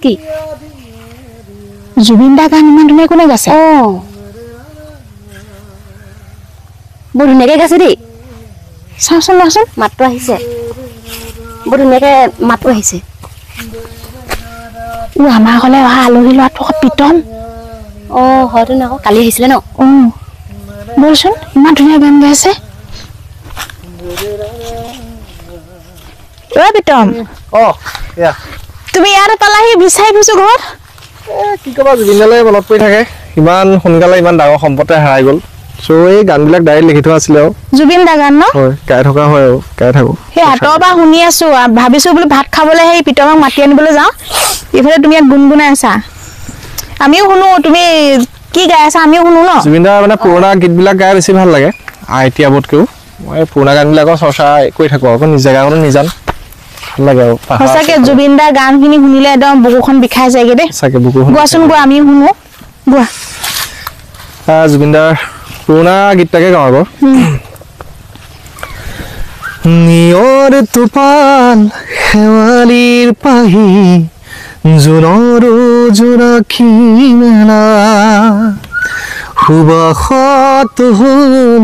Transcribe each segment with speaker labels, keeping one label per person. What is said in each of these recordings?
Speaker 1: কি?
Speaker 2: জুবিন দা গান ইমান ধুনীয়া কোনে গাইছে?
Speaker 1: অঁ, বৰ ধুনীয়াকৈ গাইছে দেই।
Speaker 2: চাওচোন ৰচোন,
Speaker 1: মাতটো আহিছে, বৰ ধুনীয়াকৈ মাতটো আহিছে।
Speaker 2: আমাৰ ঘৰলৈ অহা আলহী ল'ৰাটো আকৌ প্ৰীতম।
Speaker 1: অঁ, হয়তো আকৌ কালি আহিছিলে ন?
Speaker 2: অঁ, ব'লচোন, ইমান ধুনীয়া গান গাইছে। ঐ প্ৰীতম, তুমি ইয়াত পালাহি, বিচাৰি ফুৰিছো ঘৰত।
Speaker 3: কি ক'বা, জুবিনদালৈ মনত পৰি থাকে। ইমান সোনকালে ইমান ডাঙৰ সম্পদ হেৰাই গ'ল। চ' এই গানবিলাক ডাইৰেক্ট লিখি থোৱা আছিলে আৰু।
Speaker 2: জুবিন দা গান ন?
Speaker 3: হয়, গাই থকা হয় আৰু, গাই থাকো।
Speaker 2: সেই আঁতৰৰ পৰা শুনি আছো, ভাবিছো বোলো ভাত খাবলৈ সেই প্ৰীতমক মাতি আনিবলৈ যাওঁ, ইফালে তুমি ইয়াত গুণগুণাই আছা। আমিও শুনো, তুমি কি গাই আছা আমিও শুনো ন।
Speaker 3: জুবিন দাৰ মানে পুৰণা গীতবিলাক গাই বেছি ভাল লাগে এতিয়াবোৰতকৈও। মই পুৰণা গানবিলাকৰ চৰ্চা কৰি থাকোঁ, আকৌ নিজ জেগাখনো নিজান ভাল লাগে আৰু।
Speaker 2: সঁচাকে জুবিন দাৰ গানখিনি শুনিলে একদম বুকুখন বিষাই যায়গে দেই।
Speaker 3: সঁচাকে বুকুখন।
Speaker 2: গোৱাচোন গোৱা, আমিও শুনো, গোৱা।
Speaker 3: জুবিন দাৰ পুৰণা গীতটাকে গাওঁ আকৌ। নিয়ৰ টোপাল শেৱালিৰ পাহি, জোনৰো জোনাকী মেলা, সুবাসত হ'ল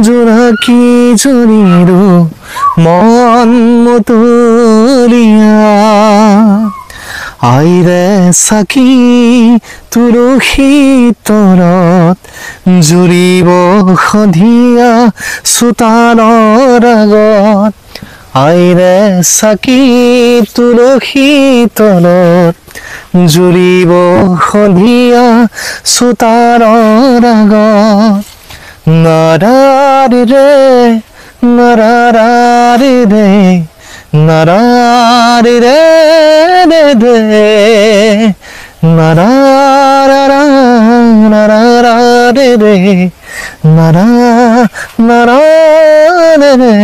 Speaker 3: জোনাকী জনীৰো মন মতলীয়া। আইৰে চাকি তুলসী তলত, জুৰিব সন্ধিয়া চোতালৰ আগত। আইৰে চাকি তুলসী তলত, জুৰিব সন্ধিয়া চোতালৰ আগত। নাৰাৰে ৰে নাৰাৰে ৰে নাৰাৰে ৰে ৰে ৰে নাৰাৰা নাৰাৰে ৰে নাৰা নাৰাৰে ৰে।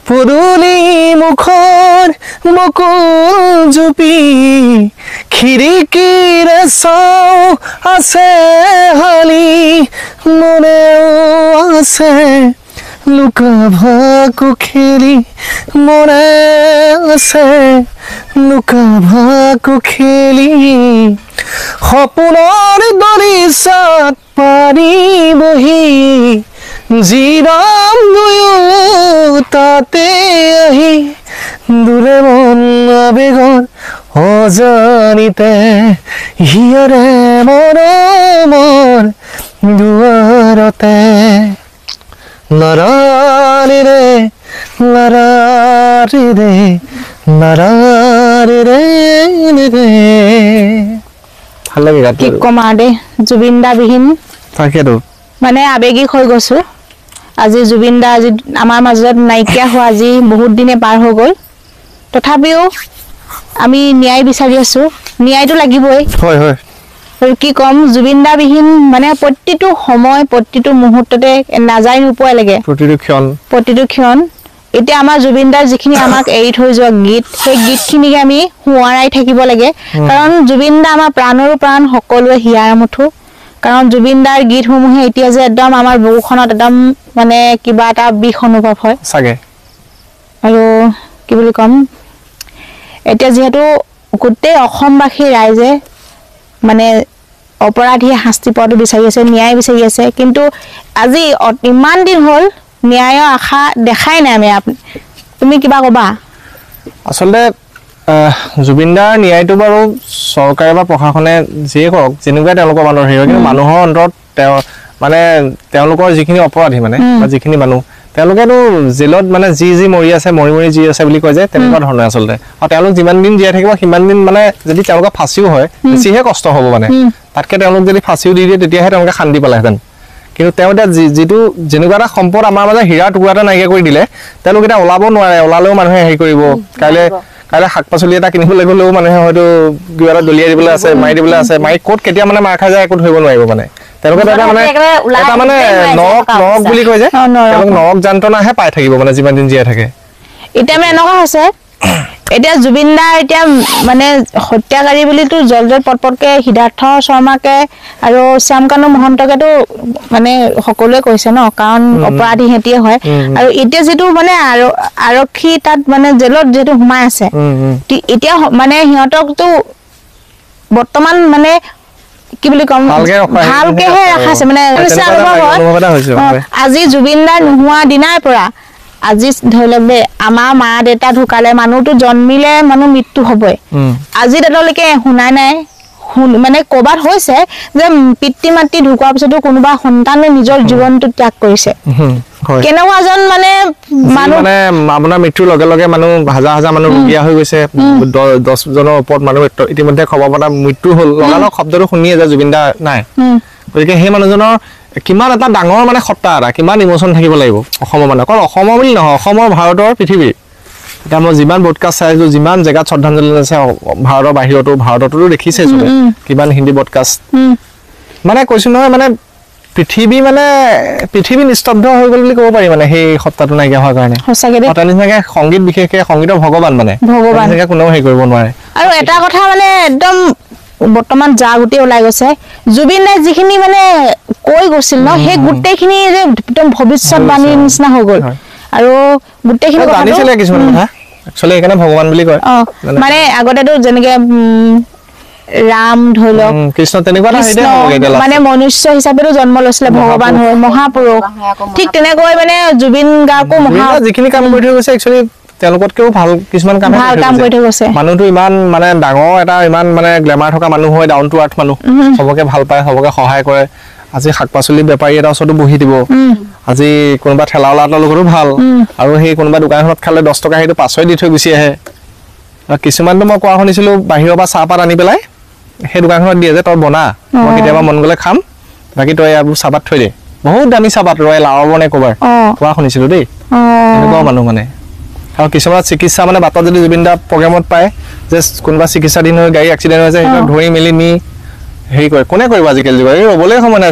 Speaker 3: পদূলি মুখৰ বকুল জুপি, খিৰিকীৰে চাওঁ আছে হালি, মনেও আছে লুকা ভাকু খেলি, মনে আছে লুকা ভাকু খেলি। সপোনৰ দলিচাত পাৰি বহি, জিৰাম দুয়ো তাতে আহি, দূৰে মন আবেগৰ অজানিতে, হিয়াৰে মৰমৰ দুৱাৰতে। লাৰাৰে ৰে লাৰাৰে ৰে লাৰাৰে ৰে ৰে। ভাল লাগে গানটো।
Speaker 2: কি ক'ম আৰু দেই, জুবিন দা বিহীন
Speaker 3: তাকেতো
Speaker 2: মানে আৱেগিক হৈ গৈছো আজি। জুবিন দা আজি আমাৰ মাজত নাইকিয়া হোৱা আজি বহুত দিনে পাৰ হৈ গ'ল, তথাপিও আমি ন্যায় বিচাৰি আছো, ন্যায়টো লাগিবই।
Speaker 3: হয় হয়।
Speaker 2: আৰু কি ক'ম, জুবিন দা বিহীন মানে প্ৰতিটো সময় প্ৰতিটো মুহূৰ্ততে নাযায় নোপোৱাই লাগে,
Speaker 3: প্ৰতিটো ক্ষণ,
Speaker 2: প্ৰতিটো ক্ষণ। এতিয়া আমাৰ জুবিন দাৰ যিখিনি আমাক এৰি থৈ যোৱা গীত, সেই গীতখিনিকে আমি সোঁৱৰাই থাকিব লাগে, কাৰণ জুবিন দা আমাৰ প্ৰাণৰো প্ৰাণ, সকলোৱে হিয়াৰ মুঠো। কাৰণ জুবিন দাৰ গীতসমূহে এতিয়া যে একদম আমাৰ বুকুখনত একদম মানে কিবা এটা বিষ অনুভৱ হয়
Speaker 3: চাগে।
Speaker 2: আৰু কি বুলি ক'ম, এতিয়া যিহেতু গোটেই অসমবাসী ৰাইজে মানে অপৰাধীয়ে শাস্তি পোৱাটো বিচাৰি আছে, ন্যায় বিচাৰি আছে, কিন্তু আজি ইমান দিন হ'ল ন্যায়ৰ আশা দেখাই নাই আমি। তুমি কিবা ক'বা?
Speaker 3: আচলতে জুবিনদাৰ ন্যায়টো বাৰু চৰকাৰে বা প্ৰশাসনে যিয়ে কৰক, যেনেকুৱাই তেওঁলোকৰ মানুহৰ হেৰি হয়, কিন্তু মানুহৰ অন্তৰত তেওঁ মানে তেওঁলোকৰ যিখিনি অপৰাধী মানে বা যিখিনি মানুহ, তেওঁলোকেতো জেলত মানে যি যি মৰি আছে, মৰি মৰি যি আছে বুলি কয় যে, তেনেকুৱা ধৰণৰ আচলতে। আৰু তেওঁলোক যিমান দিন জীয়াই থাকিব সিমান দিন মানে যদি তেওঁলোকৰ ফাঁচিও হয় বেছিহে কষ্ট হ'ব মানে, তাতকৈ তেওঁলোক যদি ফাঁচিও দি দিয়ে তেতিয়াহে তেওঁলোকে শান্তি পালেহেঁতেন। কিন্তু তেওঁ এতিয়া যিটো যেনেকুৱা এটা সম্পদ আমাৰ মাজে হীৰা টুকুৰা এটা নাইকিয়া কৰি দিলে, তেওঁলোক এতিয়া ওলাব নোৱাৰে, ওলালেও মানুহে হেৰি কৰিব, কাইলৈ কাইলৈ শাক পাচলি এটা কিনিবলৈ গ'লেও মানুহে হয়তো কিবা এটা দলিয়াই দিবলৈ আছে, মাৰি দিবলৈ আছে, মাৰি ক'ত কেতিয়া মানে মাৰ খাই যায় একো ধৰিব নোৱাৰিব মানে। তেওঁলোকে এটা মানে এটা মানে নৰক নৰক বুলি কয় যে, তেওঁলোক নৰক যন্ত্ৰণাহে পাই থাকিব মানে যিমান দিন জীয়াই থাকে।
Speaker 2: এতিয়া মানে এনেকুৱা হৈছে, এতিয়া জুবিন দাৰ এতিয়া মানে হত্যাকাৰী বুলিতো জল জল পটপটকে সিদ্ধাৰ্থ শৰ্মাকে আৰু শ্যামকানু মহন্তকেতো মানে সকলোৱে কৈছে ন, কাৰণ অপৰাধী সিহঁতিয়ে হয়। আৰু এতিয়া যিটো মানে আৰক্ষী তাত মানে জেলত যিহেতু সোমাই আছে, এতিয়া মানে সিহঁতকতো বৰ্তমান মানে কি বুলি ক'ম, ভালকেহে ৰাখাইছে মানে। আজি জুবিন দাৰ নোহোৱা দিনাৰ পৰা আজি ধৰি লওক দেই, আমাৰ মা দেউতা ঢুকালে, মানুহটো জন্মিলে মানুহ মৃত্যু হ'বই। আজি দাদালৈকে শুনাই নাই, মানে ক'ৰবাত হৈছে যে পিতৃ মাতৃ ঢুকোৱাৰ পিছতো কোনোবা সন্তানে নিজৰ জীৱনটো ত্যাগ কৰিছে। কেনেকুৱা এজন মানে
Speaker 3: মানুহ, মানে আপোনাৰ মৃত্যুৰ লগে লগে মানুহ হাজাৰ হাজাৰ মানুহ ৰুগীয়া হৈ গৈছে, 10জনৰ ওপৰত মানুহ ইতিমধ্যে খবৰ পতা মৃত্যু হ'ল, লগালগ শব্দটো শুনিয়ে যে জুবিন দা নাই। গতিকে সেই মানুহজনৰ কিমান এটা ডাঙৰ মানে সত্তা এটা, কিমান ইম'চন থাকিব লাগিব অসমৰ মানুহ, অকল অসমৰ বুলি নহয়, অসমৰ, ভাৰতৰ, পৃথিৱীৰ। এতিয়া মই যিমান ব্ৰডকাষ্ট চাইছোঁ, যিমান জেগাত শ্ৰদ্ধাঞ্জলি আছে, ভাৰতৰ বাহিৰতো, ভাৰততো দেখিছে চবে কিমান হিন্দী ব্ৰডকাষ্ট, মানে কৈছোঁ নহয়, মানে পৃথিৱী মানে পৃথিৱী নিস্তব্ধ হৈ গ'ল বুলি ক'ব পাৰি মানে সেই সত্তাটো নাইকিয়া হোৱাৰ কাৰণে। তাৰ নিচিনাকে সংগীত, বিশেষকে সংগীতৰ ভগৱান, মানে ভগৱান কোনেও হেৰি কৰিব নোৱাৰে।
Speaker 2: আৰু এটা কথা মানে একদম বৰ্তমান যা গোটেই ওলাই গৈছে, জুবিন দাই যিখিনি মানে কৈ গৈছিল ন, সেই গোটেইখিনি যে একদম ভৱিষ্যতবাণীৰ নিচিনা হৈ গ'ল। আৰু গোটেইখিনি
Speaker 3: জানিছিলে কিছুমান কথা একচুৱেলি, সেইকাৰণে ভগৱান বুলি কয়।
Speaker 2: মানে আগতেতো যেনেকে ৰাম ধৰি লওক,
Speaker 3: কৃষ্ণ, তেনেকুৱা
Speaker 2: মানে মনুষ্য হিচাপেতো জন্ম লৈছিলে ভগৱান হৈ, মহাপুৰুষ, ঠিক তেনেকৈ মানে জুবিন গাৰ্গো মহা
Speaker 3: যিখিনি কাম কৰি থৈ গৈছে একচুৱেলি তেওঁলোকতকেও ভাল কিছুমান কাম
Speaker 2: ভাল কাম কৰি থৈ গৈছে।
Speaker 3: মানুহটো ইমান মানে ডাঙৰ এটা, ইমান মানে গ্লেমাৰ থকা মানুহ হয়, ডাউন টু আৰ্থ মানুহ, চবকে ভাল পায়, চবকে সহায় কৰে। আজি শাক পাচলি বেপাৰী এটাৰ ওচৰতো বহি দিব, আজি কোনোবা ঠেলাৱালা এটাৰ লগতো ভাল, আৰু সেই কোনোবা দোকানখনত খালে 10 টকা সেইটো পাছৰে দি থৈ গুচি আহে। কিছুমানতো মই কোৱা শুনিছিলোঁ, বাহিৰৰ পৰা চাহপাত আনি পেলাই সেই দোকানখনত দিয়ে যে তই বনা, মই কেতিয়াবা মন গ'লে খাম, বাকী তই এইবোৰ চাহপাত থৈ দে। বহুত দামী চাহপাত, ৰয়েল আৰবৰ নে ক'ৰবাৰ কোৱা শুনিছিলোঁ দেই, এনেকুৱাও মানুহ মানে। আৰু কিছুমানত চিকিৎসা মানে বাটত যদি জুবিন দা প্ৰগ্ৰেমত পায় যে কোনোবা চিকিৎসাধীন হৈ গাড়ী এক্সিডেণ্ট হৈছে, সেইবিলাক ধৰি মেলি নি হেৰি কৰে। কোনে কৰিব আজিকালি যুগত, এই ৰ'বলৈ সময় নাই,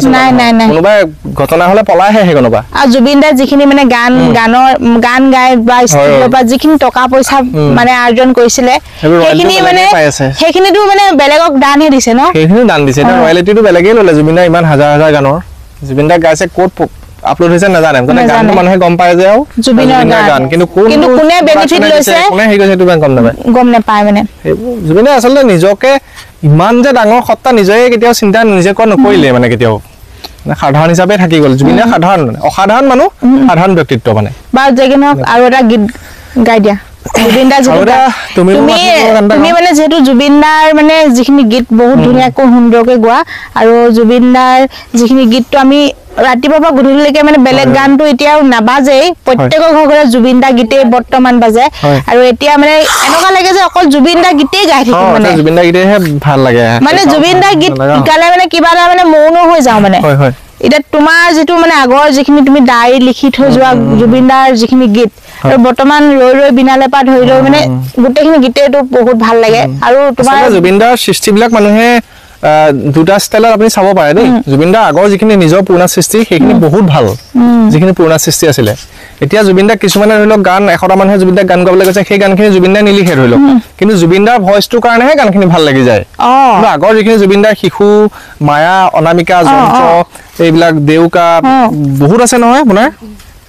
Speaker 3: কোনোবাই ঘটনা হ'লে পলাইহে সেই কোনোবা।
Speaker 2: আৰু জুবিন দাই যিখিনি মানে গান গানৰ গান গাই বা ষ্টুডিঅ'ৰ পৰা যিখিনি টকা পইচা মানে আৰ্জন কৰিছিলে, সেইখিনি মানে সেইখিনিতো মানে বেলেগক দানহে দিছে ন,
Speaker 3: সেইখিনিও দান দিছে। এতিয়া ৰয়েলিটিটো বেলেগেই ল'লে জুবিন দাই, ইমান হাজাৰ হাজাৰ গানৰ জুবিন দাক গাইছে, ক'ত আপলোড হৈছে নাজানে, মানে গানটো মানুহে গম পায় যে আৰু
Speaker 2: জুবিনৰ গান,
Speaker 3: কিন্তু
Speaker 2: কোনে বেনিফিট লৈছে,
Speaker 3: কোনে হেৰি কৰিছে সেইটো গম নাপায়,
Speaker 2: গম নাপায়। মানে
Speaker 3: জুবিনে আচলতে নিজকে ইমান যে ডাঙৰ সত্তা নিজে কেতিয়াও চিন্তা নিজে কোৱা নকৰিলে, মানে কেতিয়াও মানে সাধাৰণ হিচাপে থাকি গ'ল। জুবিনে সাধাৰণ মানে অসাধাৰণ মানুহ, সাধাৰণ ব্যক্তিত্ব মানে।
Speaker 2: বা যেকি নহওক, আৰু এটা গীত গাই দিয়া জুবিন দাৰ, তুমি তুমি মানে যিহেতু জুবিন দাৰ মানে যিখিনি গীত বহুত ধুনীয়াকৈ সুন্দৰকৈ গোৱা, আৰু জুবিন দাৰ যিখিনি গীতটো আমি ৰাতিপুৱাৰ পৰা গধূলিলৈকে মানে বেলেগ গানটো এতিয়াও নাবাজেই, প্ৰত্যেকৰ ঘৰ ঘৰে জুবিন দা গীতেই বৰ্তমান বাজে। আৰু এতিয়া মানে এনেকুৱা লাগে যে অকল জুবিন দা গীতেই গাই থাকিম, মানে
Speaker 3: জুবিন দা গীতেহে ভাল লাগে,
Speaker 2: মানে জুবিন দা গীত গালে মানে কিবা এটা মানে মৌন হৈ যাওঁ মানে। এতিয়া তোমাৰ যিটো মানে আগৰ যিখিনি তুমি ডায়েৰী লিখি থৈ যোৱা জুবিন দাৰ যিখিনি গীত, আৰু বৰ্তমান ৰৈ ৰৈ বিনালে পৰা ধৰি লৈ মানে গোটেইখিনি গীতেইটো বহুত ভাল লাগে। আৰু তোমাৰ
Speaker 3: জুবিন দাৰ সৃষ্টিবিলাক মানুহে দুটা ষ্টাইলত আপুনি চাব পাৰে দেই। জুবিন দাৰ আগৰ যিখিনি নিজৰ পুৰণা সৃষ্টি সেইখিনি বহুত ভাল, যিখিনি পুৰণা সৃষ্টি আছিলে। এতিয়া জুবিন দাক কিছুমানে ধৰি লওক গান 100টা মানুহে জুবিন দাক গান গাবলৈ কৈছে, সেই গানখিনি জুবিন দাই নিলিখে ধৰি লওক, কিন্তু জুবিন দাৰ ভইচটোৰ কাৰণেহে গানখিনি ভাল লাগি যায়। কিন্তু আগৰ যিখিনি জুবিন দাৰ শিশু, মায়া, অনামিকা, যন্ত্ৰ, এইবিলাক দেউকা বহুত আছে নহয় আপোনাৰ,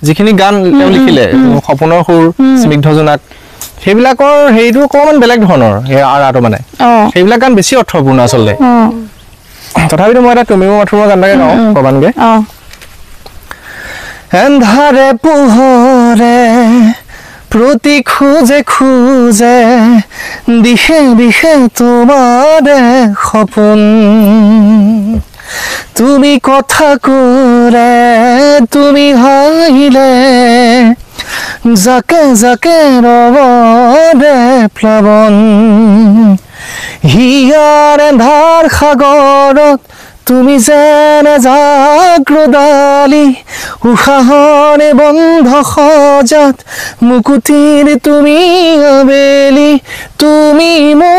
Speaker 3: যিখিনি গান তেওঁ লিখিলে, সপোনৰ সুৰ, স্নিগ্ধ জোনাক, সেইবিলাকৰ হেৰিটো অকণমান বেলেগ ধৰণৰ, সেই আৰাটো মানে সেইবিলাক গান বেছি অৰ্থপূৰ্ণ আচলতে। তথাপিতো মই এটা তুমি মোৰ মাথোঁ গান এটাকে গাওঁ অকণমানকে। এন্ধাৰে পোহৰে প্ৰতি খোজে খোজে দিশে দিশে তোমাৰে সপোন, তুমি কথা কোৰে তুমি হাঁহিলে জাকে জাকে ৰবৰে প্লাৱন, হিয়াৰ এন্ধাৰ সাগৰত তুমি যেন এজাক ৰ'দালি, উশাহৰে বন্ধ সজাত মুকুতিৰ তুমি আবেলি, তুমি মোৰ,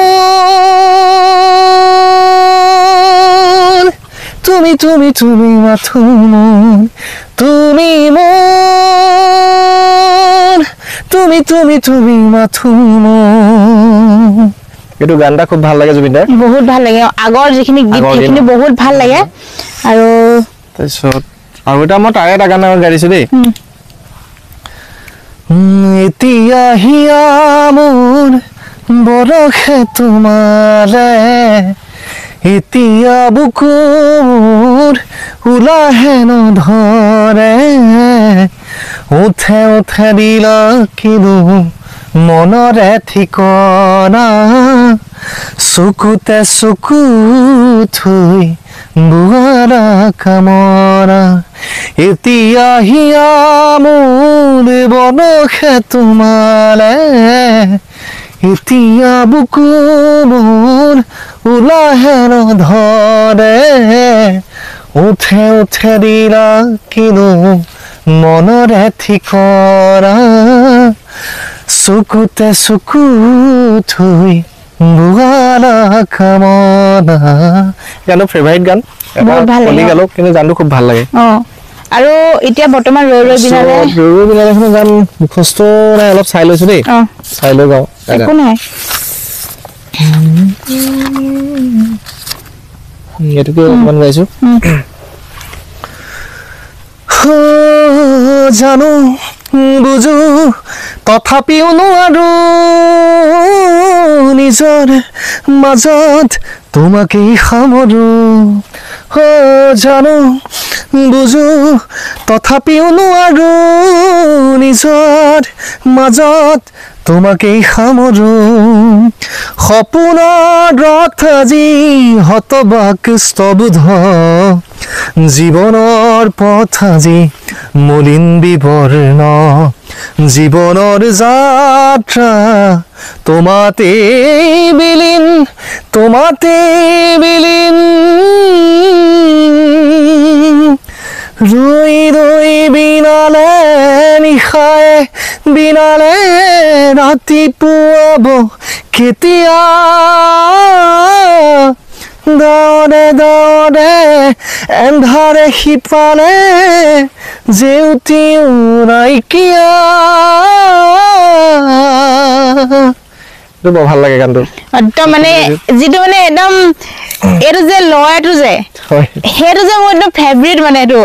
Speaker 3: তুমি তুমি তুমি মাথো মোৰ, তুমি মোৰ, তুমি তুমি তুমি মাথো মোৰ। এইটো গান এটা খুব ভাল লাগে জুবিনদাৰ,
Speaker 2: বহুত ভাল লাগে। আগৰ যিখিনি গীত সেইখিনি বহুত ভাল লাগে। আৰু
Speaker 3: তাৰপিছত আৰু এটা মই তাৰে এটা গান গাই দিছো দেই। এতিয়া হিয়া মোৰ বৰষে তোমাৰে, এতিয়া বুকু মোৰ ওলাহে নধৰে, উঠে উঠে দিলা কিনো মনৰে ঠিকনা, চকুতে চকু থৈ বোৱাৰা কামনা, এতিয়া হিয়া মোৰ বনসে তোমালে, এতিয়া বুকু মোৰ ওলাহে নধৰে, উঠে উঠে দিলা কিনো মনৰে ঠিকনা, চকুতে চকু থৈ বোৱালা কামনা। গানটো ফেভাৰিট গান, কলি গালো কিন্তু গানটো খুব ভাল লাগে।
Speaker 2: আৰু এতিয়া বৰ্তমান ৰৈ ৰৈ বিনালে,
Speaker 3: ৰৈ ৰৈ বিনালেখনৰ গান মুখস্থ নাই, অলপ চাই লৈছো দেই, চাই লৈ গাওঁ,
Speaker 2: একো নাই।
Speaker 3: এইটোকে অকণমান গাইছো। জানো বুজো তথাপিও নোৱাৰো নিজৰ মাজত তোমাকেই সামৰো, জানো বুজো তথাপিও নোৱাৰো নিজৰ মাজত তোমাকেই সামৰো, সপোনৰ ৰথ আজি হতবাক স্তব্ধ, জীৱনৰ পথ আজি মলিন বিবৰ্ণ, জীৱনৰ যাত্ৰা তোমাতে বিলীন, তোমাতে বিলীন, ৰৈ ৰৈ বিনালে নিশাই বিনালে ৰাতিপুৱাব কেতিয়া, ডাৱৰে ডাৱৰে এন্ধাৰে সিপালে জেউতিও নাইকিয়া। বৰ ভাল লাগে গানটো
Speaker 2: একদম, মানে যিটো মানে একদম এইটো যে লয়টো যে সেইটো যে মোৰ একদম ফেভৰিট, মানে এইটো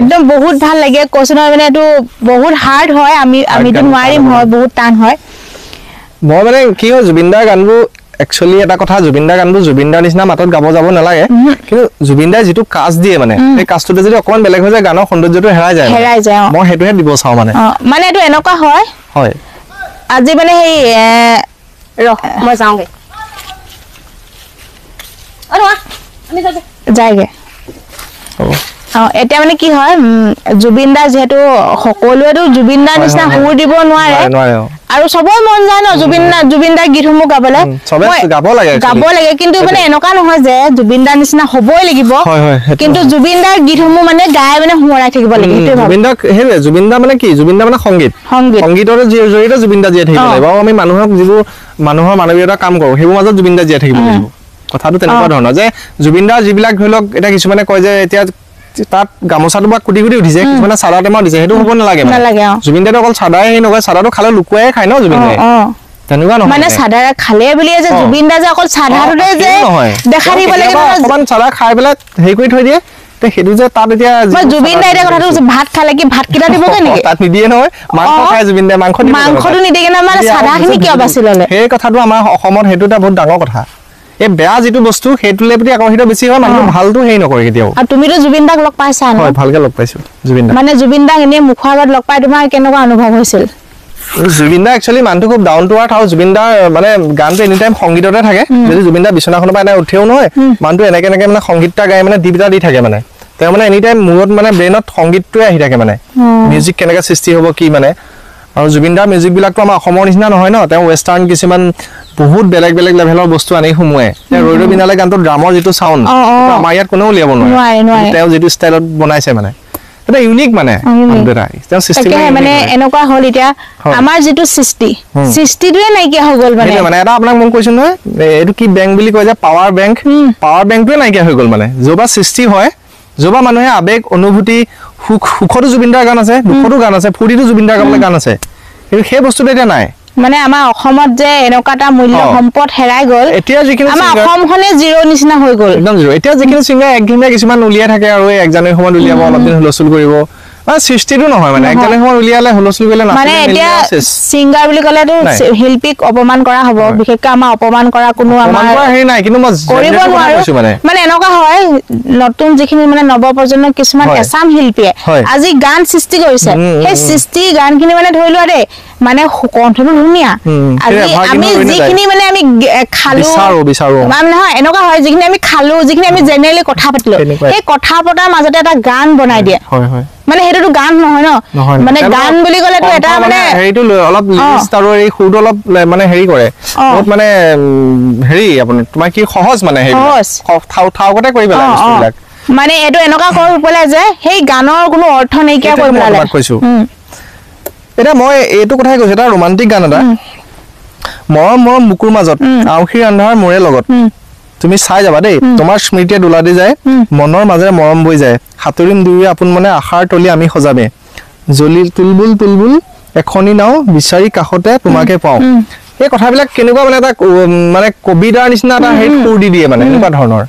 Speaker 2: একদম বহুত ভাল লাগে। কৈছো নহয় মানে এইটো বহুত হাৰ্ড হয়, আমিতো নোৱাৰিম, হয় বহুত টান হয়।
Speaker 3: মই মানে কি হয় জুবিনদাৰ গানবোৰ একচুৱেলি এটা কথা, জুবিনদাৰ গানবোৰ জুবিনদাৰ নিচিনা মাতত গাব যাব নালাগে, কিন্তু জুবিনদাই যিটো কাজ দিয়ে মানে সেই কাজটোতে যদি অকণমান বেলেগ হৈ যায় গানৰ সৌন্দৰ্যটো হেৰাই যায়,
Speaker 2: হেৰাই যায়।
Speaker 3: মই সেইটোহে দিব চাওঁ মানে।
Speaker 2: মানে এইটো এনেকুৱা হয়,
Speaker 3: হয়
Speaker 2: আজি মানে সেই
Speaker 1: ৰহ মই যাওঁগে,
Speaker 2: যায়গে। এতিয়া মানে কি হয় জুবিনদাৰ যিহেতু সকলোৱেতো জুবিনদাৰ নিচিনা সুৰ দিব নোৱাৰে, আৰু চবৰে মন যায় ন জুবিনদাৰ গীতসমূহ গাবলৈ, গাব লাগে, কিন্তু মানে এনেকুৱা নহয় যে জুবিনদাৰ নিচিনা হ'বই লাগিব, কিন্তু জুবিনদাৰ গীতসমূহ মানে গাই মানে সোঁৱৰাই থাকিব লাগে।
Speaker 3: সেইটোৱে জুবিনদা মানে কি, জুবিনদা মানে সংগীত, সংগীতৰ জৰিয়তে জুবিনদা জীয়াই থাকিব লাগিব। আৰু আমি মানুহক যিবোৰ মানুহৰ মানৱীয়তা কাম কৰোঁ সেইবোৰ মাজত জুবিনদা জীয়াই থাকিব লাগিব। কথাটো তেনেকুৱা ধৰণৰ যে জুবিনদাৰ যিবিলাক ধৰি লওক এতিয়া কিছুমানে কয় যে এতিয়া তাত গামোচাটো বা কুটি কুটি উঠিছে, কিছুমানে চাদা টেমাও দিছে, সেইটো হ'ব নালাগে। জুবিনদাটো অকল চাদাই হেৰি নকৰে, চাদাটো খালে লুকুৱাই খায় ন জুবিনদাই, তেনেকুৱা নহয়।
Speaker 2: মানে চাদা খালে বুলিয়ে যে জুবিনদা যে অকল চাদাটোতে যে দেখা দিব লাগে,
Speaker 3: অকণমান চাদা খাই পেলাই হেৰি কৰি থৈ দিয়ে, সেইটো যে তাত এতিয়া
Speaker 2: জুবিনদাই এতিয়া কথাটো কৈছে, ভাত খালে কি ভাতকেইটা দিবগে নেকি?
Speaker 3: তাত নিদিয়ে নহয়, মাংস খাই জুবিনদাই, মাংস
Speaker 2: মাংসটো নিদিয়ে না, মানে চাদাখিনি কিয় বাছি ল'লে?
Speaker 3: সেই কথাটো আমাৰ অসমত সেইটো এটা বহুত ডাঙৰ কথা। এই বেয়া যিটো বস্তু সেইটোলৈ প্ৰতি আকৰ্ষিত বেছি হয় মানুহ, ভালটো হেৰি নকৰে কেতিয়াও।
Speaker 2: আৰু তুমিতো জুবিনদাক লগ পাইছা ন?
Speaker 3: হয়, ভালকে লগ পাইছো জুবিনদাক।
Speaker 2: মানে জুবিনদাক এনেই মুখৰ আগত লগ পাই তোমাৰ কেনেকুৱা অনুভৱ হৈছিল?
Speaker 3: জুবিনদা একচুৱেলি মানুহটো খুব ডাউন টু আৰ্থ, আৰু জুবিনদাৰ মানে গানটো এনি টাইম সংগীততে থাকে। যদি জুবিনদা বিচনাখনৰ পৰা এনেই উঠেও নহয়, মানুহটো এনেকে এনেকে মানে সংগীত এটা গাই মানে দীপ এটা দি থাকে, মানে তেওঁ মানে এনি টাইম মূৰত মানে ব্ৰেইনত সংগীতটোৱে আহি থাকে, মানে মিউজিক কেনেকে সৃষ্টি হ'ব কি মানে। আৰু জুবিনদাৰ মিউজিকবিলাকতো আমাৰ অসমৰ নিচিনা নহয় ন, তেওঁ ৱেষ্টাৰ্ণ কিছুমান বহুত বেলেগ বেলেগ লেভেলৰ বস্তু আনি সোমোৱাই। তেওঁ ৰৈ ৰৈ বিনালে গানটো ড্ৰামৰ যিটো চাউণ্ড আমাৰ ইয়াত কোনেও উলিয়াব নোৱাৰে, তেওঁ যিটো ষ্টাইলত বনাইছে মানে এটা ইউনিক মানে তেওঁ সৃষ্টি
Speaker 2: মানে এনেকুৱা হ'ল। এতিয়া আমাৰ যিটো সৃষ্টি, সৃষ্টিটোৱে নাইকিয়া হৈ গ'ল মানে।
Speaker 3: মানে এটা আপোনাক মই কৈছো নহয়, এইটো কি বেংক বুলি কয় যে পাৱাৰ বেংক, পাৱাৰ বেংকটোৱে নাইকিয়া হৈ গ'ল মানে। য'ৰ পৰা সৃষ্টি হয়, য'ৰ পৰা মানুহে আৱেগ অনুভূতি সুখ, সুখতো জুবিনদাৰ গান আছে, দুখতো গান আছে, ফূৰ্তিতো জুবিনদাৰ গাবলৈ গান আছে, কিন্তু সেই বস্তুটো এতিয়া নাই।
Speaker 2: মানে আমাৰ অসমত যে এনেকুৱা এটা মূল্য সম্পদ হেৰাই গ'ল,
Speaker 3: এতিয়া যিখিনি
Speaker 2: আমাৰ অসমখনে জিৰ' নিচিনা হৈ গ'ল,
Speaker 3: একদম জিৰ'। এতিয়া যিখিনি ছিংগাৰ একঘেৰীয়া কিছুমান উলিয়াই থাকে আৰু এই 1 জানুৱাৰী সময়ত উলিয়াব, অলপ দিন হুলস্থুল কৰিব, মানে সৃষ্টিটো নহয়, মানে 1 জানুৱাৰী সময়ত উলিয়ালে হুলস্থুল কৰিলে
Speaker 2: মানে এতিয়া ছিংগাৰ বুলি ক'লেতো শিল্পীক অপমান কৰা হ'ব, বিশেষকৈ আমাৰ অপমান কৰা কোনো আমাৰ
Speaker 3: হেৰি নাই, কিন্তু মই
Speaker 2: কৰিব নোৱাৰো। মানে এনেকুৱা হয় নতুন যিখিনি মানে নৱপ্ৰজন্ম কিছুমান এচাম শিল্পীয়ে আজি গান সৃষ্টি কৰিছে, সেই সৃষ্টি গানখিনি মানে ধৰি লোৱা দেই, মানে কণ্ঠটো ধুনীয়া, আজি আমি যিখিনি মানে আমি খালো নহয়, এনেকুৱা হয় যিখিনি আমি খালো, যিখিনি আমি জেনেৰেলি কথা পাতিলো, সেই কথা পতাৰ মাজতে এটা গান বনাই দিয়ে, মানে সেইটোতো গান নহয় ন, মানে গান বুলি ক'লেতো এটা মানে
Speaker 3: হেৰিটো অলপ লিষ্ট আৰু এই সুৰটো অলপ মানে হেৰি কৰে, বহুত মানে হেৰি আপুনি তোমাৰ কি সহজ মানে হেৰি থাওকতে কৰি পেলাই বস্তুবিলাক,
Speaker 2: মানে এইটো এনেকুৱা কৰি পেলাই যে সেই গানৰ কোনো অৰ্থ নাইকিয়া কৰি পেলালে।
Speaker 3: কৈছো এতিয়া মই এইটো কথাই কৈছো, এটা ৰোমান্টিক গান এটা, মৰম মৰম বুকুৰ মাজত আউসীৰ আন্ধাৰ মোৰে লগত, তুমি চাই যাবা দেই, তোমাৰ স্মৃতিয়ে দোলা দি যায়, মনৰ মাজেৰে মৰম বৈ যায়, সাঁতুৰিম দুয়োৰে আপোন মনে আশাৰ তলি আমি সজামে, জ্বলি তুলবুল তুলবুল এখনি নাও বিচাৰি কাষতে তোমাকে পাওঁ। এই কথাবিলাক কেনেকুৱা মানে এটা মানে কবিতাৰ নিচিনা এটা হেৰি সুৰ দি দিয়ে, মানে এনেকুৱা ধৰণৰ।